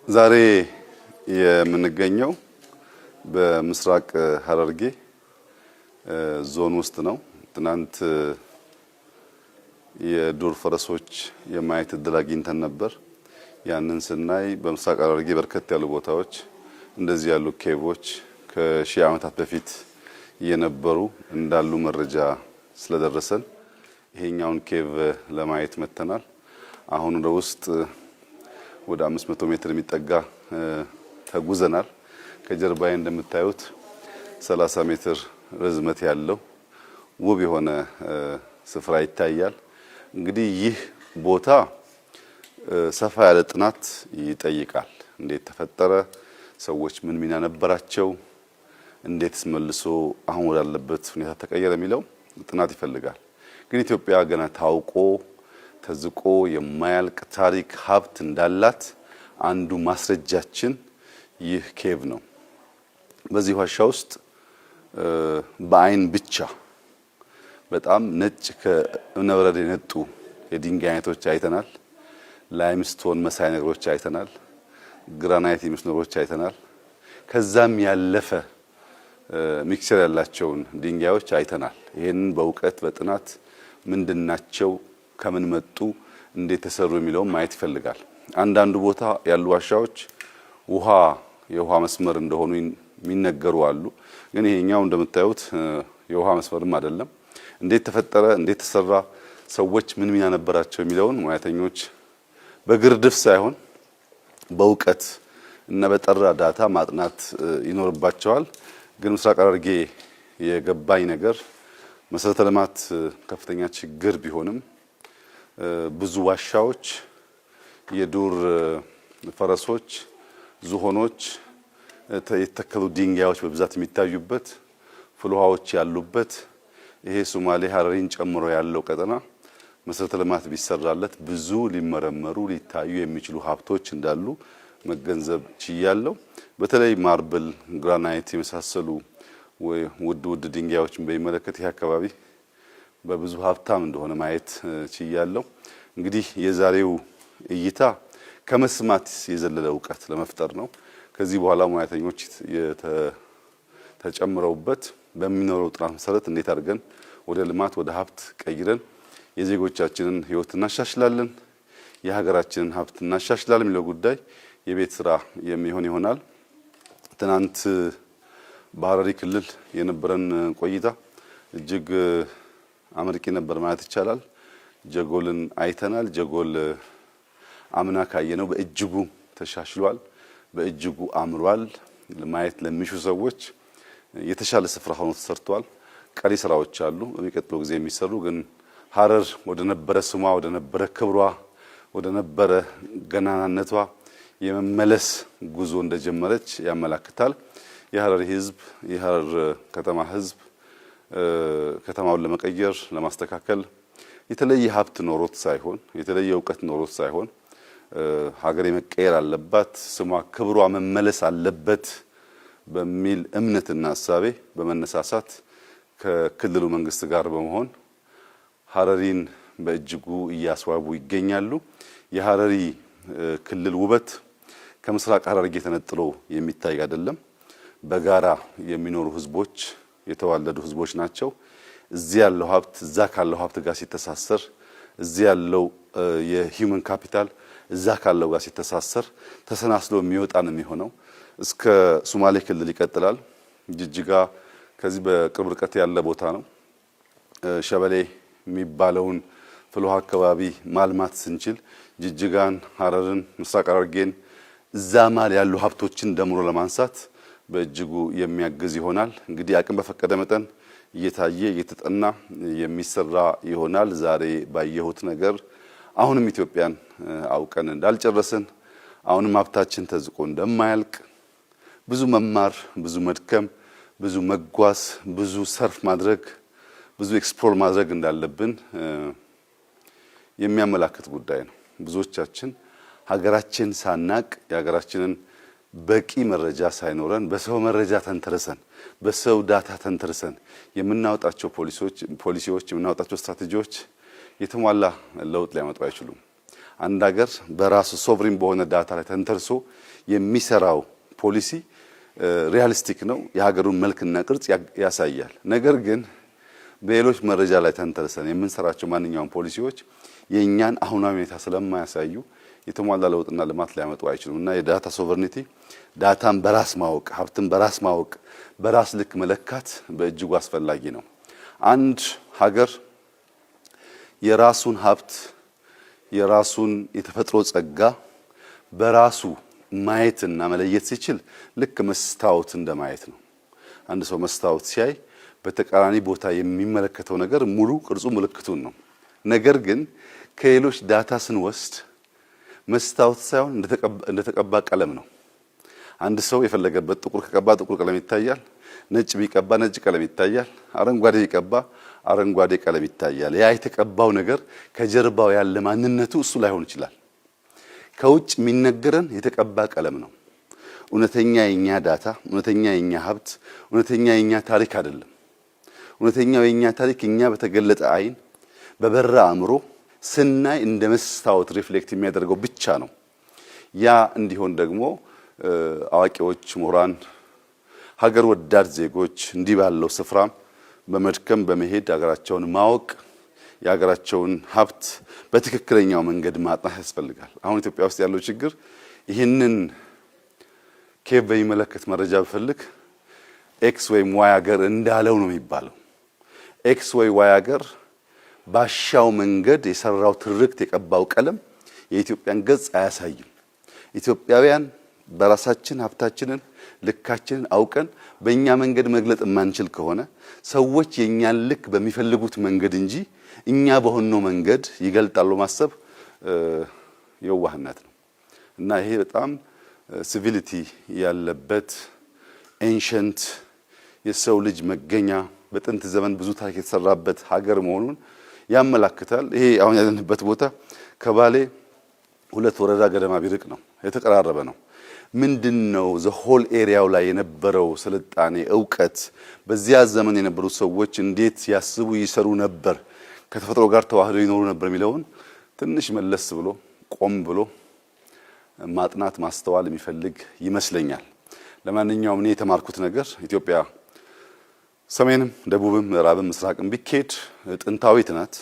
ዛሬ የምንገኘው በምስራቅ ሐረርጌ ዞን ውስጥ ነው። ትናንት የዱር ፈረሶች የማየት እድል አግኝተን ነበር። ያንን ስናይ በምስራቅ ሐረርጌ በርከት ያሉ ቦታዎች እንደዚህ ያሉ cave ኦች ከሺህ ዓመታት በፊት የነበሩ እንዳሉ መረጃ ስለደረሰን ይሄኛውን cave ለማየት መጥተናል። አሁን ወደ ውስጥ ወደ 500 ሜትር የሚጠጋ ተጉዘናል። ከጀርባዬ እንደምታዩት 30 ሜትር ርዝመት ያለው ውብ የሆነ ስፍራ ይታያል። እንግዲህ ይህ ቦታ ሰፋ ያለ ጥናት ይጠይቃል። እንዴት ተፈጠረ? ሰዎች ምን ሚና ነበራቸው? እንዴትስ መልሶ አሁን ወዳለበት ሁኔታ ተቀየረ የሚለው ጥናት ይፈልጋል። ግን ኢትዮጵያ ገና ታውቆ ተዝቆ የማያልቅ ታሪክ ሀብት እንዳላት አንዱ ማስረጃችን ይህ cave ነው። በዚህ ዋሻ ውስጥ በአይን ብቻ በጣም ነጭ ከእብነበረድ የነጡ የድንጋይ አይነቶች አይተናል። limestone መሳይ ነገሮች አይተናል። ግራናይት የሚመስሉ ነገሮች አይተናል። ከዛም ያለፈ mixture ያላቸውን ድንጋዮች አይተናል። ይህንን በእውቀት በጥናት ምንድናቸው፣ ከምን መጡ፣ እንዴት ተሰሩ የሚለውን ማየት ይፈልጋል። አንዳንዱ ቦታ ያሉ ዋሻዎች ውሃ የውሃ መስመር እንደሆኑ የሚነገሩ አሉ። ግን ይሄኛው እንደምታዩት የውሃ መስመርም አይደለም። እንዴት ተፈጠረ፣ እንዴት ተሰራ፣ ሰዎች ምን ሚና ነበራቸው የሚለውን ሙያተኞች በግርድፍ ሳይሆን በእውቀት እና በጠራ data ማጥናት ይኖርባቸዋል። ግን ምስራቅ ሐረርጌ የገባኝ ነገር መሰረተ ልማት ከፍተኛ ችግር ቢሆንም ብዙ ዋሻዎች፣ የዱር ፈረሶች፣ ዝሆኖች፣ የተተከሉ ድንጋዮች በብዛት የሚታዩበት ፍልውሃዎች ያሉበት ይሄ ሶማሌ ሐረሪን ጨምሮ ያለው ቀጠና መሰረተ ልማት ቢሰራለት ብዙ ሊመረመሩ ሊታዩ የሚችሉ ሀብቶች እንዳሉ መገንዘብ ችያለሁ። በተለይ marble፣ ግራናይት የመሳሰሉ ውድ ውድ ድንጋዮችን በሚመለከት ይህ አካባቢ በብዙ ሀብታም እንደሆነ ማየት ችያለሁ። እንግዲህ የዛሬው እይታ ከመስማት የዘለለ እውቀት ለመፍጠር ነው። ከዚህ በኋላ ሙያተኞች ተጨምረውበት በሚኖረው ጥናት መሰረት እንዴት አድርገን ወደ ልማት ወደ ሀብት ቀይረን የዜጎቻችንን ሕይወት እናሻሽላለን፣ የሀገራችንን ሀብት እናሻሽላለን የሚለው ጉዳይ የቤት ስራ የሚሆን ይሆናል። ትናንት በሐረሪ ክልል የነበረን ቆይታ እጅግ አመርቂ ነበር ማለት ይቻላል። ጀጎልን አይተናል። ጀጎል አምና ካየነው በእጅጉ ተሻሽሏል፣ በእጅጉ አምሯል። ማየት ለሚሹ ሰዎች የተሻለ ስፍራ ሆኖ ተሰርቷል። ቀሪ ስራዎች አሉ በሚቀጥለው ጊዜ የሚሰሩ ግን ሐረር ወደ ነበረ ስሟ ወደ ነበረ ክብሯ ወደ ነበረ ገናናነቷ የመመለስ ጉዞ እንደጀመረች ያመላክታል። የሐረሪ ሕዝብ የሐረር ከተማ ሕዝብ ከተማውን ለመቀየር ለማስተካከል የተለየ ሀብት ኖሮት ሳይሆን የተለየ እውቀት ኖሮት ሳይሆን ሀገር መቀየር አለባት፣ ስሟ ክብሯ መመለስ አለበት በሚል እምነትና እሳቤ በመነሳሳት ከክልሉ መንግስት ጋር በመሆን ሐረሪን በእጅጉ እያስዋቡ ይገኛሉ። የሐረሪ ክልል ውበት ከምስራቅ ሐረርጌ ተነጥሎ የሚታይ አይደለም። በጋራ የሚኖሩ ህዝቦች የተዋለዱ ህዝቦች ናቸው። እዚህ ያለው ሀብት እዛ ካለው ሀብት ጋር ሲተሳሰር፣ እዚህ ያለው የ human capital እዛ ካለው ጋር ሲተሳሰር ተሰናስሎ የሚወጣ ነው የሚሆነው። እስከ ሶማሌ ክልል ይቀጥላል። ጅጅጋ ከዚህ በቅርብ ርቀት ያለ ቦታ ነው። ሸበሌ የሚባለውን ፍልውሃ አካባቢ ማልማት ስንችል ጅጅጋን፣ ሐረርን፣ ምስራቅ ሐረርጌን እዛ ማል ያሉ ሀብቶችን ደምሮ ለማንሳት በእጅጉ የሚያግዝ ይሆናል። እንግዲህ አቅም በፈቀደ መጠን እየታየ እየተጠና የሚሰራ ይሆናል። ዛሬ ባየሁት ነገር አሁንም ኢትዮጵያን አውቀን እንዳልጨረስን፣ አሁንም ሀብታችን ተዝቆ እንደማያልቅ ብዙ መማር፣ ብዙ መድከም፣ ብዙ መጓዝ፣ ብዙ surf ማድረግ፣ ብዙ explore ማድረግ እንዳለብን የሚያመላክት ጉዳይ ነው። ብዙዎቻችን ሀገራችን ሳናቅ የሀገራችንን በቂ መረጃ ሳይኖረን በሰው መረጃ ተንተርሰን በሰው data ተንተርሰን የምናወጣቸው ፖሊሲዎች የምናወጣቸው ስትራቴጂዎች የተሟላ ለውጥ ሊያመጡ አይችሉም። አንድ ሀገር በራሱ sovereign በሆነ data ላይ ተንተርሶ የሚሰራው ፖሊሲ realistic ነው፣ የሀገሩን መልክና ቅርጽ ያሳያል። ነገር ግን በሌሎች መረጃ ላይ ተንተርሰን የምንሰራቸው ማንኛውም ፖሊሲዎች የእኛን አሁናዊ ሁኔታ ስለማያሳዩ የተሟላ ለውጥና ልማት ሊያመጡ አይችሉም እና የ data sovereignty፣ data ን በራስ ማወቅ፣ ሀብትን በራስ ማወቅ፣ በራስ ልክ መለካት በእጅጉ አስፈላጊ ነው። አንድ ሀገር የራሱን ሀብት፣ የራሱን የተፈጥሮ ጸጋ በራሱ ማየትና መለየት ሲችል ልክ መስታወት እንደማየት ነው። አንድ ሰው መስታወት ሲያይ በተቃራኒ ቦታ የሚመለከተው ነገር ሙሉ ቅርጹ ምልክቱን ነው። ነገር ግን ከሌሎች data ስንወስድ መስታወት ሳይሆን እንደተቀባ ቀለም ነው። አንድ ሰው የፈለገበት ጥቁር ከቀባ ጥቁር ቀለም ይታያል። ነጭ ቢቀባ ነጭ ቀለም ይታያል። አረንጓዴ ቢቀባ አረንጓዴ ቀለም ይታያል። ያ የተቀባው ነገር ከጀርባው ያለ ማንነቱ እሱ ላይሆን ይችላል። ከውጭ የሚነገረን የተቀባ ቀለም ነው። እውነተኛ የኛ data፣ እውነተኛ የኛ ሀብት፣ እውነተኛ የኛ ታሪክ አይደለም። እውነተኛው የኛ ታሪክ እኛ በተገለጠ አይን በበራ አእምሮ ስናይ እንደ መስታወት reflect የሚያደርገው ብቻ ነው። ያ እንዲሆን ደግሞ አዋቂዎች፣ ምሁራን፣ ሀገር ወዳድ ዜጎች እንዲህ ባለው ስፍራ በመድከም በመሄድ ሀገራቸውን ማወቅ፣ የሀገራቸውን ሀብት በትክክለኛው መንገድ ማጥናት ያስፈልጋል። አሁን ኢትዮጵያ ውስጥ ያለው ችግር ይህንን cave በሚመለከት መረጃ ብፈልግ X ወይም Y ሀገር እንዳለው ነው የሚባለው። X ወይ Y ሀገር ባሻው መንገድ የሰራው ትርክት፣ የቀባው ቀለም የኢትዮጵያን ገጽ አያሳይም። ኢትዮጵያውያን በራሳችን ሀብታችንን ልካችንን አውቀን በእኛ መንገድ መግለጥ የማንችል ከሆነ ሰዎች የእኛን ልክ በሚፈልጉት መንገድ እንጂ እኛ በሆነው መንገድ ይገልጣሉ ማሰብ የዋህነት ነው እና ይሄ በጣም civility ያለበት ancient የሰው ልጅ መገኛ፣ በጥንት ዘመን ብዙ ታሪክ የተሰራበት ሀገር መሆኑን ያመላክታል። ይሄ አሁን ያለንበት ቦታ ከባሌ 2 ወረዳ ገደማ ቢርቅ ነው፣ የተቀራረበ ነው። ምንድነው the whole area ው ላይ የነበረው ስልጣኔ፣ እውቀት፣ በዚያ ዘመን የነበሩ ሰዎች እንዴት ያስቡ ይሰሩ ነበር፣ ከተፈጥሮ ጋር ተዋህደው ይኖሩ ነበር የሚለውን ትንሽ መለስ ብሎ ቆም ብሎ ማጥናት ማስተዋል የሚፈልግ ይመስለኛል። ለማንኛውም እኔ የተማርኩት ነገር ኢትዮጵያ ሰሜንም ደቡብም ምዕራብም ምስራቅም ቢኬድ ጥንታዊት ናት።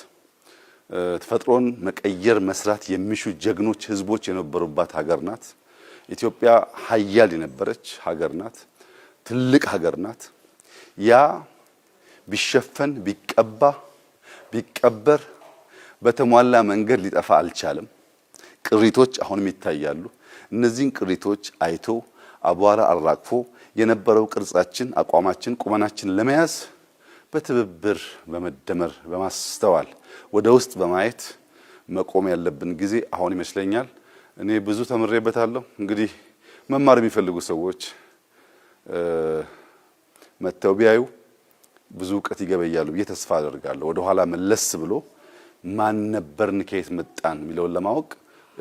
ተፈጥሮን መቀየር መስራት የሚሹ ጀግኖች ህዝቦች የነበሩባት ሀገር ናት። ኢትዮጵያ ሀያል የነበረች ሀገር ናት። ትልቅ ሀገር ናት። ያ ቢሸፈን፣ ቢቀባ፣ ቢቀበር በተሟላ መንገድ ሊጠፋ አልቻለም። ቅሪቶች አሁንም ይታያሉ። እነዚህን ቅሪቶች አይቶ አቧራ አራግፎ የነበረው ቅርጻችን፣ አቋማችን፣ ቁመናችን ለመያዝ በትብብር፣ በመደመር፣ በማስተዋል፣ ወደ ውስጥ በማየት መቆም ያለብን ጊዜ አሁን ይመስለኛል። እኔ ብዙ ተምሬበታለሁ። እንግዲህ መማር የሚፈልጉ ሰዎች መጥተው ቢያዩ ብዙ እውቀት ይገበያሉ ብዬ ተስፋ አደርጋለሁ። ወደ ኋላ መለስ ብሎ ማን ነበርን፣ ከየት መጣን የሚለውን ለማወቅ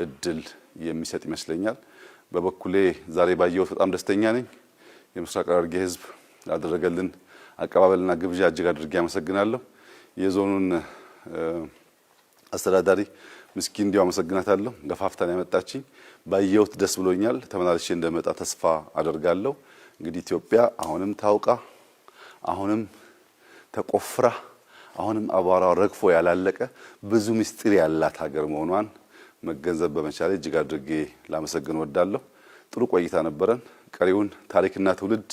እድል የሚሰጥ ይመስለኛል። በበኩሌ ዛሬ ባየሁት በጣም ደስተኛ ነኝ። የምስራቅ ሐረርጌ ሕዝብ ላደረገልን አቀባበልና ግብዣ እጅግ አድርጌ አመሰግናለሁ። የዞኑን አስተዳዳሪ ምስኪን እንዲያው አመሰግናታለሁ። ገፋፍታን ያመጣችኝ ባየሁት ደስ ብሎኛል። ተመላልሼ እንደመጣ ተስፋ አደርጋለሁ። እንግዲህ ኢትዮጵያ አሁንም ታውቃ፣ አሁንም ተቆፍራ፣ አሁንም አቧራው ረግፎ ያላለቀ ብዙ ምስጢር ያላት ሀገር መሆኗን መገንዘብ በመቻሌ እጅግ አድርጌ ላመሰግን እወዳለሁ። ጥሩ ቆይታ ነበረን። ቀሪውን ታሪክና ትውልድ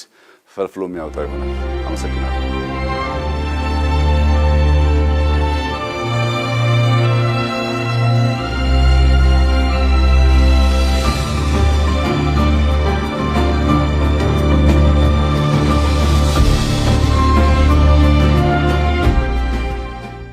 ፈልፍሎ የሚያወጣው ይሆናል። አመሰግናለሁ።